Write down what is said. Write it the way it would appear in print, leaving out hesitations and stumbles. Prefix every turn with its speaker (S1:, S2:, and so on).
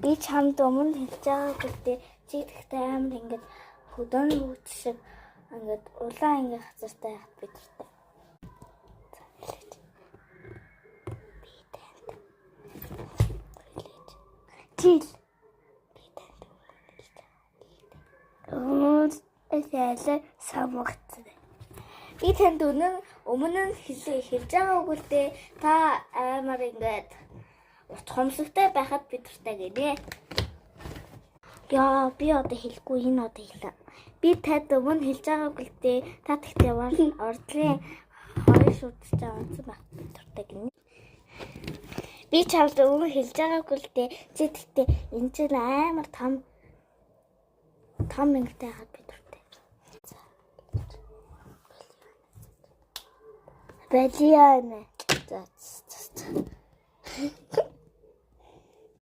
S1: Би чамд өмнө хэлж байгаа гэлтэй чи тэгтээ амар ингээд хөдөөний хүүхд шиг ингээд улаан ингээд хазартай яхад би дуртай. За, хэлээч. Би танд хэлээч.
S2: Чил.
S1: Би танд өмнө хэлж байгаа.
S2: Өмнө ялаа самгцсан.
S1: Би танд үнэн өмнө нь хэлж байгаа үг л дээ. Та амар ингээд утгамсагтай байхад би дуртай гинэ. Яа, би одоо хэлэхгүй, энэ одоо хэлээ. Би танд өмнө хэлж байгаа үг л дээ. Та тэгтээ ордлын хоёр шүтж байгаа онцон байх би дуртай гинэ. Би чамд өмнө хэлж байгаа үг л дээ. Чи тэгтээ энэ чинь амар том том ингэтэй байхад би дуртай. За.
S2: Балиана.
S1: За за за.